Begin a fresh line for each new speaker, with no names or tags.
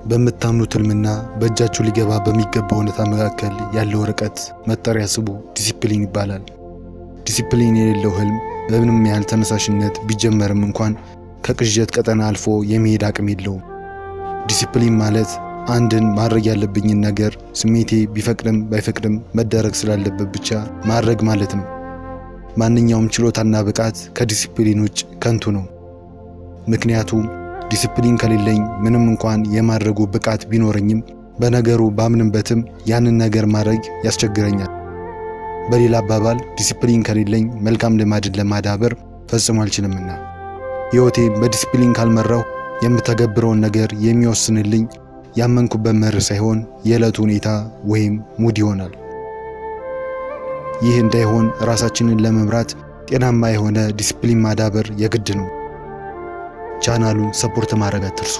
በምታምኑት ህልምና በእጃችሁ ሊገባ በሚገባው እውነታ መካከል ያለው ርቀት መጠሪያ ስሙ ዲሲፕሊን ይባላል። ዲሲፕሊን የሌለው ህልም በምንም ያህል ተነሳሽነት ቢጀመርም እንኳን ከቅዠት ቀጠና አልፎ የመሄድ አቅም የለውም። ዲሲፕሊን ማለት አንድን ማድረግ ያለብኝን ነገር ስሜቴ ቢፈቅድም ባይፈቅድም መደረግ ስላለበት ብቻ ማድረግ ማለት ነው። ማንኛውም ችሎታና ብቃት ከዲሲፕሊን ውጭ ከንቱ ነው። ምክንያቱም ዲሲፕሊን ከሌለኝ ምንም እንኳን የማድረጉ ብቃት ቢኖረኝም፣ በነገሩ ባምንበትም ያንን ነገር ማድረግ ያስቸግረኛል። በሌላ አባባል ዲሲፕሊን ከሌለኝ መልካም ልማድን ለማዳበር ፈጽሞ አልችልምና። ሕይወቴ በዲሲፕሊን ካልመራሁ የምተገብረውን ነገር የሚወስንልኝ ያመንኩበት መርህ ሳይሆን የዕለቱ ሁኔታ ወይም mood ይሆናል። ይህ እንዳይሆን ራሳችንን ለመምራት ጤናማ የሆነ ዲሲፕሊን ማዳበር የግድ ነው። ቻናሉን support ማድረግ አትርሱ።